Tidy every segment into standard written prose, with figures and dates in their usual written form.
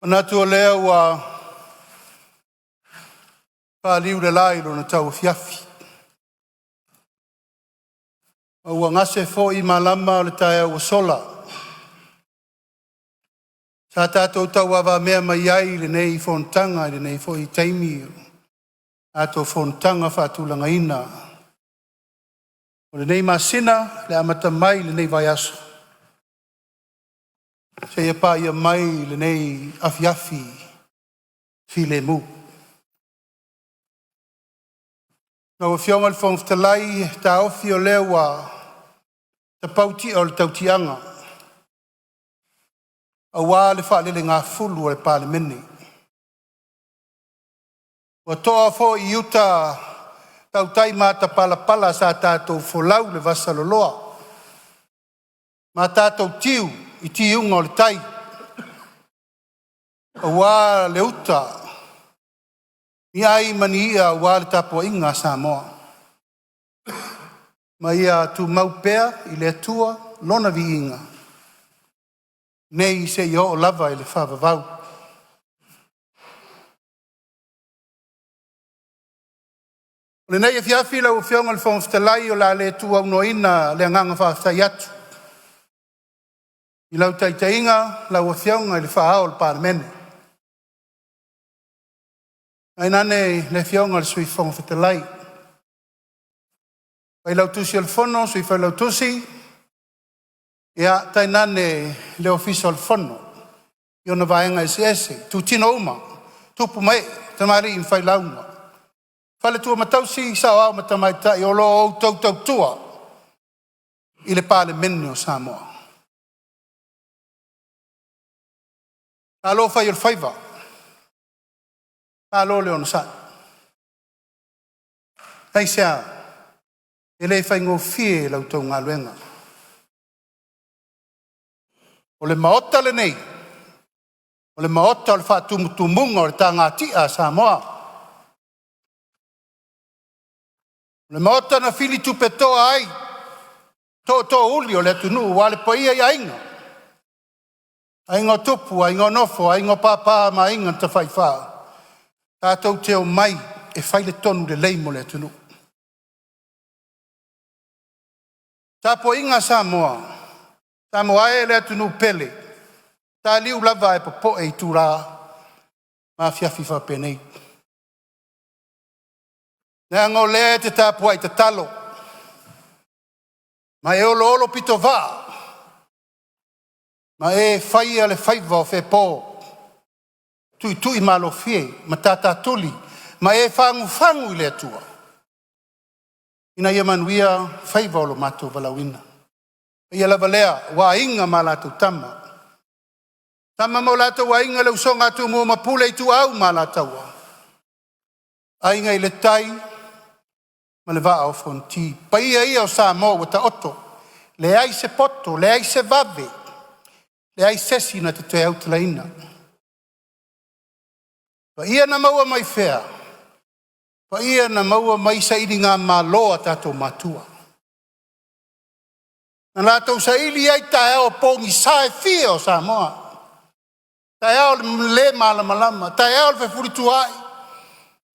Manatu o lea ua faliu le la i lona tauafiafi, ma ua gase foi malama o le taeao ua sola sa tatou tauavamea mai ai i lenei fonotaga i lenei foi taimi o tatou fonotaga faatulagaina o lenei masina i le amata mai lenei vaiaso seia paia mai lenei afiafi filemu. Lau Afioga i le Fofoga Fetalai, e taofi o lea ua tapau tia o le tautiaga aua le faalelegafulu a le Palemene, ua toa foi i uta tautai matapalapala sa tatou folau i le vasaloloa ma tatou tiu i tiuga o le tai aua le uta i ai ma ni ia aua le tapuaiga a Samoa. Ma ia tumau pea i le Atua lona viiga nei seia oo lava i le faavavau. O lenei afiafi lau Afioga i le Fofoga Fetalai o le a le tuuaunoaina le agaga faafetai atu i lau taitaiga lau Afioga i le Faa-ao o le Palemene, tainane le Afioga i le Sui Fofoga Fetalai, Failautusi o le Fono, Sui Failautusi, ia tainane le Ofisa o le Fono i ona vaega eseese, itutino uma, tupu ma ee, tamalii ma failauga, faletua ma tausi, saoao ma tamaitai o lo o outou tautua i le Palemene o Samoa. Malo fai o le faiva, malo le onosai. Aisea? E le faigofie la outou galuega. O le Maota lenei, o le Maota o le faatumutumuga o le tagati'a a Samoa. O le Maota na fili tupetoa ai tootoouli o le atunuu aua le paia i Aiga, Aiga o Tupu, Aiga o Nofo, Aiga o Papa ma Aiga na Tafaifa, tatou te omai e fai le tonu lelei mo le atunuu. Tapuaiga a Samoa, Samoa e le atunuu pele, taliu lava ae popoe itula ma afiafi faapenei, leaga o lea e te tapuai tatalo ma e oloolo pitovaa ma e faia le faiva o Fepo, tuitui malofie ma tatatuli ma e fagufagu i le Atua ina ia manuia faiva o lo matou valaauina. O paia lava lea aua Aiga ma latou Tama, Tama ma o latou Aiga, le usoga a Tumua ma Pule, Ituau ma Alataua, Aiga i le Tai ma le Vaa o Fonoti. Paia ia o Samoa ua taoto, leai se poto, leai se vave, leai se isi na te toe autalaina. Paia na maua mai fea? Paia na maua mai sailigamalo a tatou matua, na latou saili ai taeao pogisa e fia o Samoa, taeao o le le malamalama, taeao o le fefulisai,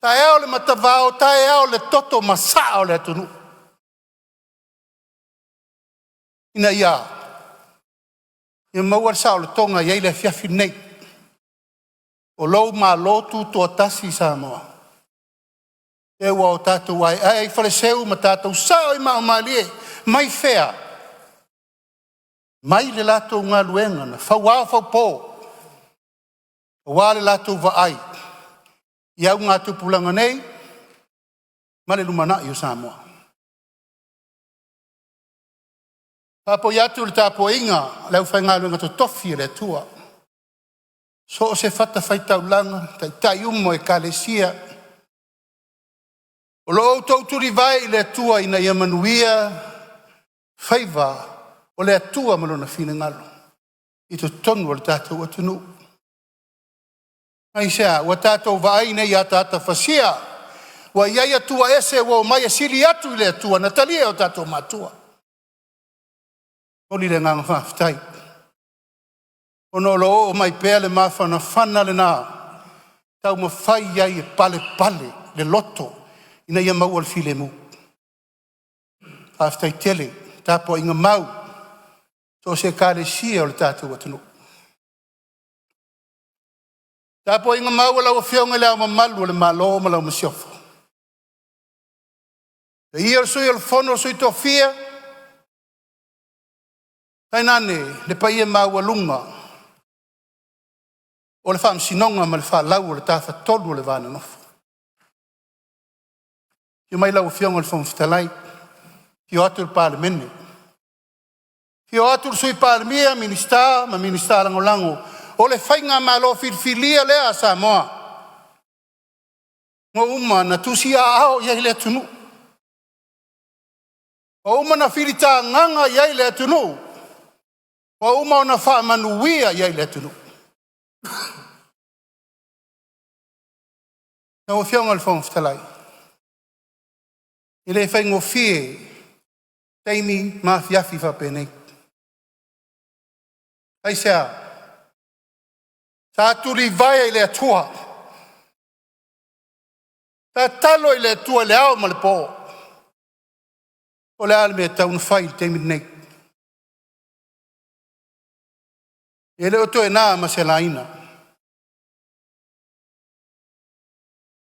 taeao o le matavao, taeao o le toto masaa o le atunuu, ina ia maua le saolotoga e i ai le afiafi lenei. O lou malo tutoatasi Samoa, lea ua tatou aeae ai faleseu ma tatou sao i maaomalie. Mai fea? Mai le latou galuega na fauao faupo aua le latou vaai i augatupulaga nei ma le lumanai o Samoa. Faapoi atu le tapuaiga a le aufaigaluega totofi a le Atua, so o se fatafaitaulaga, taitai uma o ekalesia, o lo o outou tulivae i le Atua ina ia manuia faiva o le Atua ma Lona finagalo i totonu o le tatou atunuu. Aisea? Ua tatou vaai nei i ataata fasia ua i ai atua ese ua omai e sili atu i le Atua na talia e o tatou matua. Momoli le agaga faafetai. Ona o lo o oo mai pea le mafanafana lena e taumafai ai e palepale le loto ina ia maua le filemu. Faafetai tele i le tapuaiga mau a so o se Ekalesia o le tatou atunuu. Le tapuaiga mau a lau Afioga i Le Ao Mamalu o le Malo ma lau Masiofo, le paia i le Sui o le Fono a Sui Tofia, tainane le paia maualuga o le Faamasinoga ma le faalau o le Tafatolu o le Va Nonofo. Afio mai lau Afioga i le Fofoga Fetalai, afio atu le Palemene, afio atu le Sui Palemia, Minisita ma Minisita Lagolago o le Faigamalo filifilia lea a Samoa ua uma ona tusiaao i ai le atunuu, ua uma ona filitagaga i ai le atunuu, ua uma ona faamanuia i ai le atunuu. Lau Afioga i le Fofoga Fetalai, e le faigofie taimi ma afiafi faapenei. Aisea? Sa tulivae i le Atua, tatalo i le Atua i le ao ma le po, o le a le mea e tatau ona fai i le taimi lenei? E le o toe na ma se laina.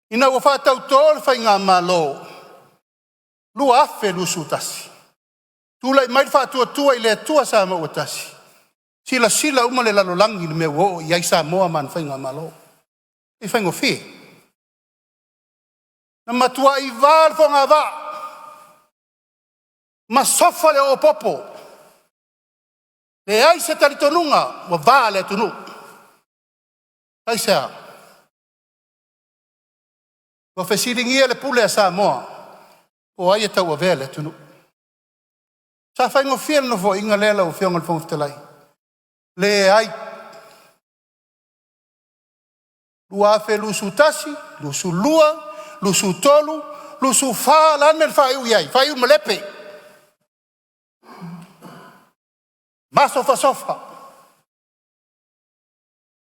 Ina ua faatauto le Faigamalo 2021, tulai mai le Faatuatua i le Atua Samoa ua Tasi, silasila uma le lalolagi i le mea ua oo i ai Samoa ma ana Faigamalo. E le faigofie. Na matuai va le fogavaa ma sofa le oopopo, leai se talitonuga ua va le atunuu. Aisea? Ua fesiligia le pule a Samoa po o ai e tauavea le atunuu. Sa faigofie le nofoaiga lea lau Afioga i le Fofoga Fetalai? Leai. 2021, 2022, 2023, 2024, o le a le mea na faaiu i ai? Na faaiu i malepe, masofasofa.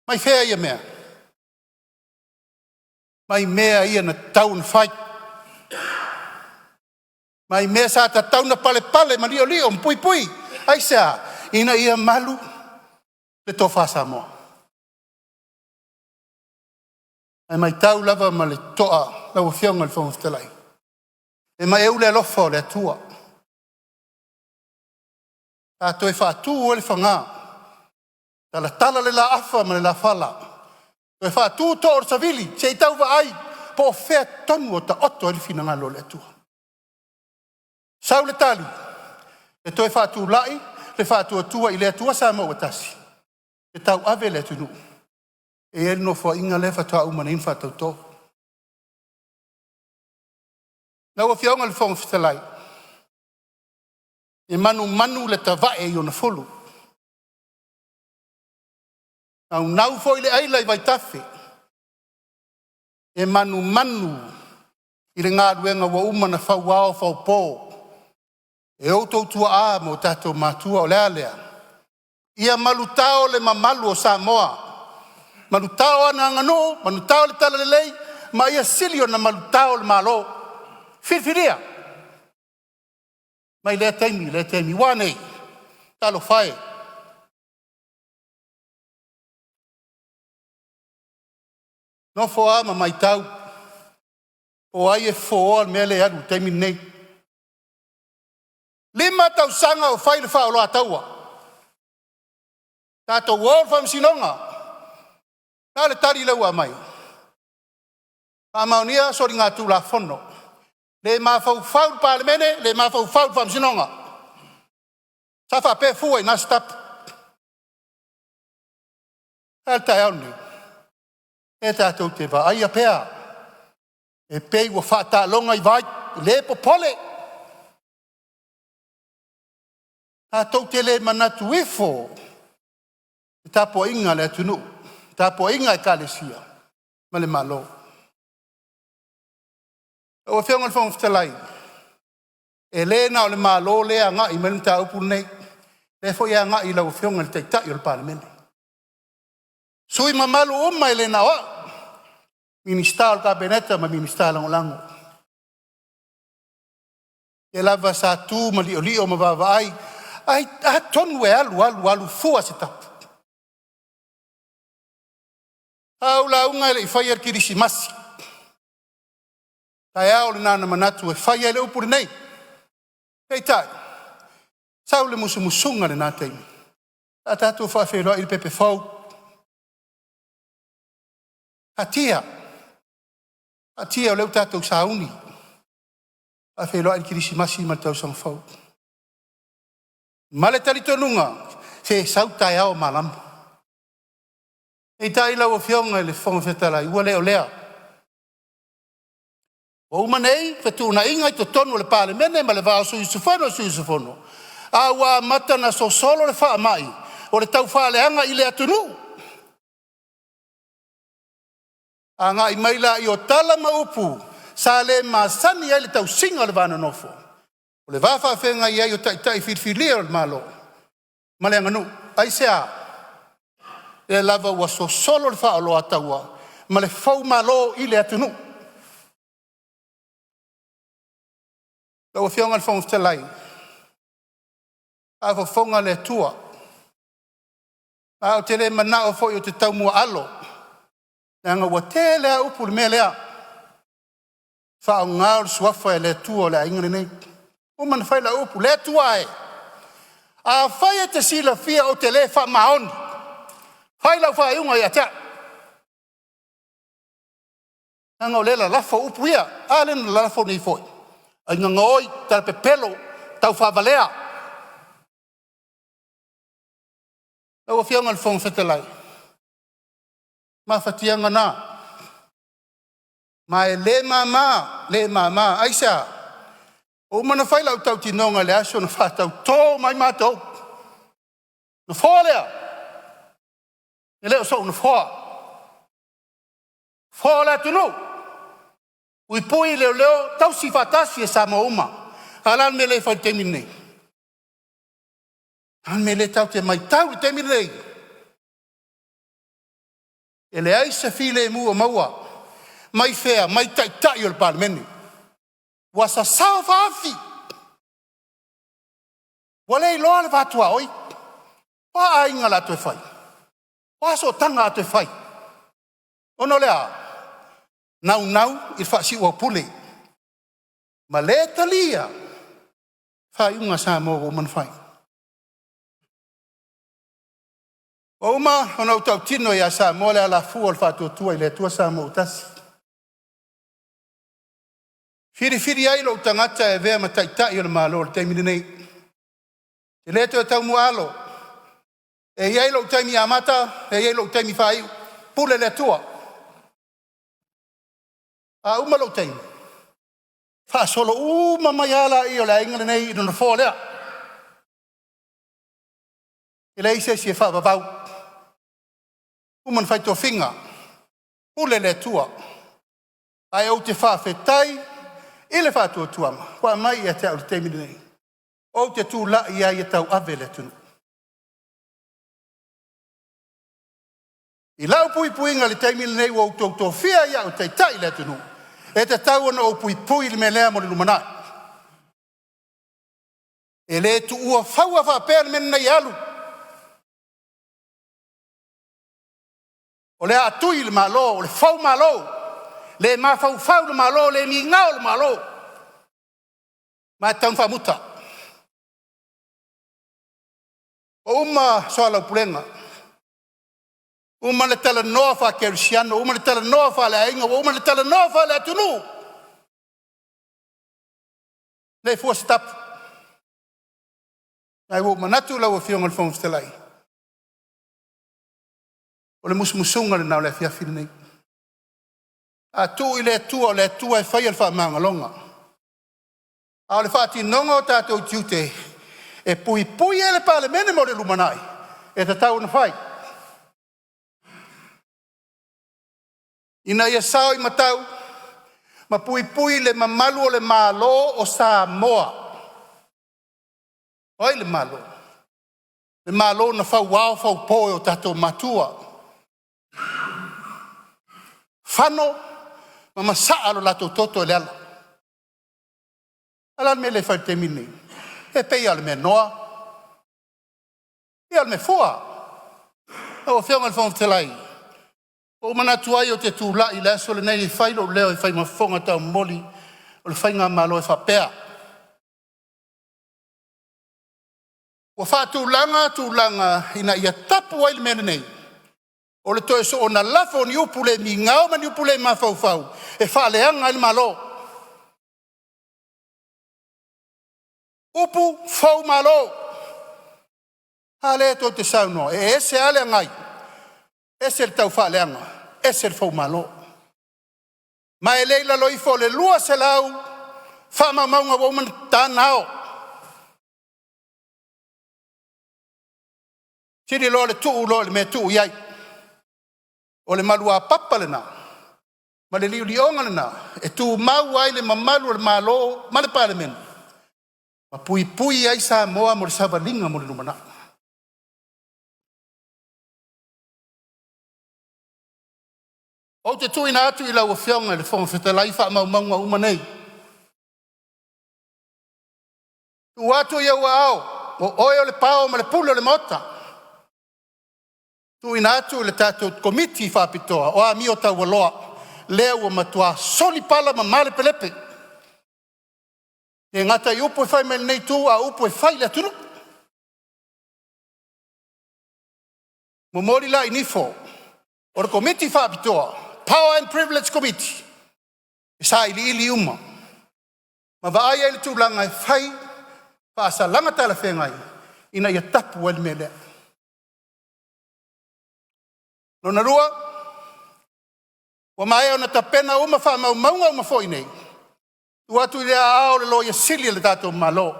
Mai fea ia mea? Mai mea ia na tatau ona fai, mai mea sa tatau ona palepale ma liolio ma puipui. Aisea? Ina ia malu le tofa Samoa. Ae matau lava ma le totoa lau Afioga i le Fofoga Fetalai, e maeu le alofa o le Atua. Sa toe faatu ai le fagā, talatala le laafa ma le lafala, toe faatu too o le savili se i tau vaai po o fea tonu o taoto ai le finagalo o le Atua. Sau le tali, e toe faatulai le Faatuatua i le Atua Samoa ua Tasi e tauave le atunuu. E i ai le Nofoaiga lea faatoa uma nei ona faatauto. Lau Afioga i le Fofoga Fetalai, e manumanu le tavae i ona fulu, naunau foi le aila i vaitafe, e manumanu i le galuega ua uma ona fauao faupo e outou tuaa ma o tatou matua. O le a lea? Ia malutao le mamalu o Samoa, malutao ana aganuu, malutao le talalelei ma ia sili ona malutao le Malo. Filifilia mai lea taimi i lea taimi. Ua a nei? Talofa e, nofo a ma matau po o ai e fofoa le mea lea e alu i le taimi lenei. 5 tausaga o fai le faaoloataua, tatou o i le faamasinoga. O le a le tali lea ua aumai? Faamaonia soligatulafono, le mafaufau i le Palemene, le mafaufau i le Faamasinoga. Sa faapea fua i na sitapu. Ae a le taeao lenei? E tatou te vaaia pea e pei ua faataaloga i vai, le popole. Tatou te le manatu ifo i le tapuaiga a le atunuu, tapuaiga a Ekalesia ma le Malo. Lau Afioga i le Fofoga Fetalai, e le na o le Malo lea e agai mai le mataupu lenei, o lea foi e agai i lau Afioga i le Taitai o le Palemene. Sui usufono mamalu uma e le na o au, Minisita o le Kapeneta ma Minisita Lagolago. O lea lava sa tu ma liolio ma vaavaai, atonu e alu alu alu fua se tapu. Sa ou lauga ae le i faia le Kerisimasi, taeao lena na manatu e fai ai le upu lenei, peitai sau le musumusuga i lena taimi, o le a tatou faafeiloai le pepe fou. Taatia, taatia o lea ua tatou sauni e faafeiloai le Kerisimasi ma le Tausaga Fou, ma le talitonuga, se sau taeao malama. Peitai lau Afioga i le Fofoga Fetalai, ua le o lea. Ua uma nei fetuunaiga i totonu o le Palemene ma le va o sui usufono e sui usufono, a ua amata ona sosolo le faamai o le taufaaleaga i le atunuu. Agai mai lea o tala ma upu sa le masani ai le tausiga o le vanonofo, o le va faafeagai ai o Taitai filifilia o le Malo ma le aganuu. Aisea? O lea lava ua sosolo le faaoloataua ma le foumalo i le atunuu. Lau Afioga i le Fofoga Fetalai, a fofoga le Atua, ae ou te le manao foi ou te taumuaalo leaga ua tele lava upu i le mea lea, faaaoga le suafa o le Atua o le aiga lenei. Ua uma ona fai lau upu, le Atua e, afai e te silafia ou te le faamaoni, fai lau faaiuga ia te au, leaga o lea e lalafo upu ia. A lea na lalafo nei foi, aiga gaoi, talapepelo, taufaavalea. Lau Afioga i le Fofoga Fetalai, mafatiaga na, ma e le mama, le mama. Aisea? Ua uma ona fai lau tautinoga i le aso na faatauto uma ai matou, nofoa lea, e le o sou nofoa, nofoa o le atunuu, puipui leoleo, tausi faatasi e Samoa uma. A o le a le mea lea e fai i le taimi lenei? O le a le mea lea tatou te matau i le taimi lenei? E leai se filemu o maua. Mai fea? Mai Taitai o le Palemene. Ua sasao faafi, ua le iloa le va tuaoi. O a aiga o le a toe fai? O a sootaga a toe fai? Ona o le a? Naunau i le faasiuaupule ma le talia faaiuga a Samoa ua uma ona fai. Ua uma ona ou tautino ia Samoa le alafua o le Faatuatua i le Atua Samoa ua Tasi, filifili ai lou tagata e avea ma Taitai o le Malo i le taimi lenei. E le toe taumuaalo, e i ai lou taimi amata, e i ai lou taimi faaiu, pule le Atua. A uma lou taimi, faasolo uma mai lava lea o le aiga lenei i le nofoa lea. E leai se isi e faavavau, uma ona fai tofiga, pule le Atua. Ae ou te faafetai i le faatuatuaga ua aumai ia te au i le taimi lenei, ou te tulai ai e tauave le atunuu. I lau puipuiga i le taimi lenei ua outou tofia ai au e taitai le atunuu, e tatau ona ou puipui le mea lea mo le lumanai. E le tuua faua faapea le mea lenei e alu. O le a tui le Malo, o le foumalo, le mafaufau i le Malo, le migao i le Malo, ma e tatau ona faamuta. Ua uma soalaupulega, uma ona talanoa faakerisiano, uma ona talanoa faaleaiga, ua uma ona talanoa faaleatunuu. Le fua se tapu. Ae ua ou manatu lau Afioga i le Fofoga Fetalai, o le musumusuga lena o le afiafi lenei. A tuu i le Atua, o le Atua e faia le faamagaloga, a o le faatinoga o tatou tiute e puipui ai le Palemene mo le lumanai, e tatau ona fai. Ina ia sao i matau ma puipui le mamalu o le Malo o Samoa. O ai le Malo? Le Malo na fauao faupo e o tatou matua. fano ma masaa lo latou toto i le ala. A o le a le mea lea e fai i le taimi lenei? E pei lava o le mea noa, ia o le mea fua. Lau Afioga i le Fofoga Fetalai, ua ou manatu ai ou te tulai i le aso lenei e fai lou leo e fai ma fofoga taumolimoli o le Faigamalo e faapea, Ua faatulaga tulaga ina ia tapu ai le mea lenei o le toe soona lafo o ni upu le migao ma ni upu le mafaufau e faaleaga ai le Malo. Upu fou malo. A lea tou te saunoa e ese lava le agai, ese le taufaaleaga, ese le foumalo. Ma e le i lalo ifo o le 200 faamaumauga ua uma ona tana ao. Sili loa le tuu loa i le mea e tuu i ai. O le maluapapa lena ma le liolioga lena e tumau ai le mamalu o le Malo ma le Palemene ma puipui ai Samoa mo le savaliga mo le lumanai. Ou te tuuina atu i lau Afioga i le Fofoga Fetalai faamaumauga uma nei, tuu atu i ou aao, o oe o le pao ma le pule o le Maota. Tuuina atu i le tatou Komiti Faapitoa o Amio Taualoa, lea ua matua soli pala ma malepelepe, e le gata i upu e fai mai lenei itu, a o upu e fai i le atunuu. Momoli la i nifo o le Komiti Faapitoa, Power and Privilege Committee, e sailiili uma ma vaai ai i le tulaga e fai faasalaga talafeagai ina ia tapu ai le mea lea. Lona lua, ua maea ona tapena uma faamaumauga uma foi nei, tuu atu i aao o le Loia Sili a le tatou Malo,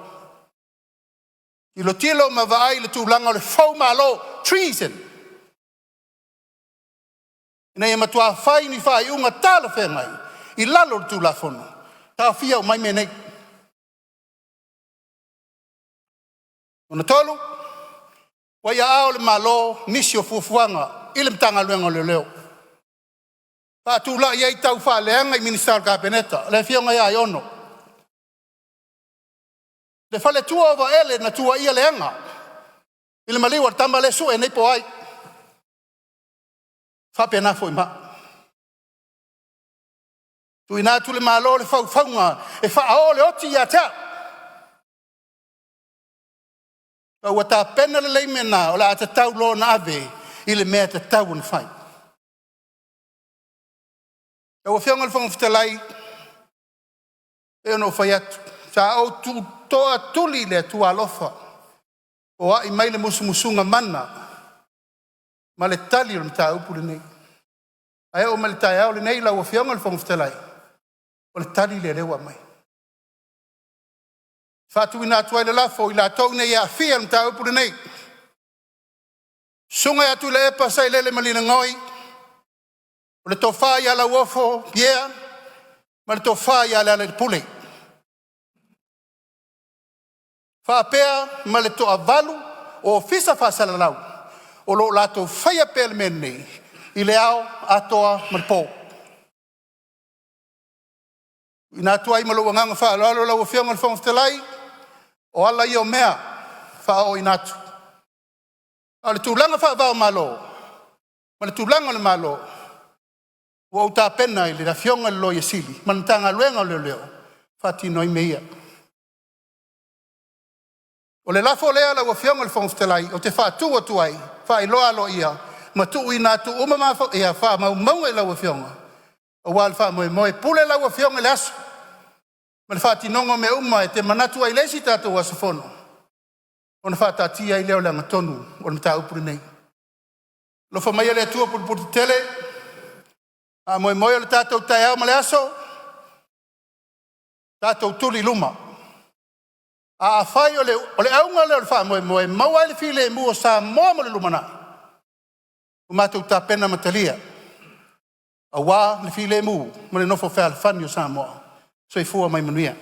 tilotilo ma vaai i le tulaga o le foumalo, treason, ina ia matua fai ni faaiuga talafeagai i lalo o le Tulafono, taofia uma ai mea nei. Lona tolu, ua i aao o le Malo nisi o fuafuaga i le Matagaluega o Leoleo, faatulai ai taufaaleaga i Minisita o le Kapeneta, le Afioga ia Aiono, le faletua o Vaele na tuuaia leaga i le maliu o le tama lea e sue nei po o ai. E faapena foi ma au. Tuuina atu i le Malo le faufauga e faaoo le oti ia te au, ma ua tapena lelei mea na o le a tatau loa ona ave i le mea e tatau ona fai. Lau Afioga i le Fofoga Fetalai, e pei ona ou fai atu, sa ou toatuli i le Atua alofa foai mai le musumusuga mana ma le tali o le mataupu lenei. Ae oo mai i le taeao lenei lau Afioga i le Fofoga Fetalai, o le tali lea o lea ua aumai. E faatuina atu ai le lafo, I latou nei e aafia i le mataupu lenei, Susuga ia Tuilaepa Sailele Malielegaoi, o le Tofa ia Lauofo Pierre ma le Tofa ia Lealailepule. Faapea ma le toavalu o Ofisa Faasalalau o lo o latou faia pea le mea lenei i le ao atoa ma le po. Tuuina atu ai ma lou agaga faaaloalo lau Afioga i le Fofoga Fetalai, o ala ia o mea e faaooina atu. A o le tulaga faava-o-Malo ma le tulaga o le Malo, ua ou tapena i le Afioga i le Loia Sili ma le Matagaluega o Leoleo e faatino ai mea ia. O le lafo lea lau Afioga i le Fofoga Fetalai ou te faatu atu ai, E faailoa aloaia ma tuuina atu uma faamaumauga i lau Afioga aua le faamoemoe. E pule lau Afioga i le aso ma le faatinoga o mea uma e te manatu ai i le isi tatou aso fono ona faataatia ai lea o le agatonu o le mataupu lenei. Alofa maia le Atua pulepuletetele, faamoemoe o le tatou taeao ma le aso, tatou tuli i luma. Afai o le auga lea o le faamoemoe e maua ai le filemu o Samoa mo le lumanai, ua matou tapena ma talia aua le filemu ma le nofo fealofani o Samoa. Soifua ma ia manuia.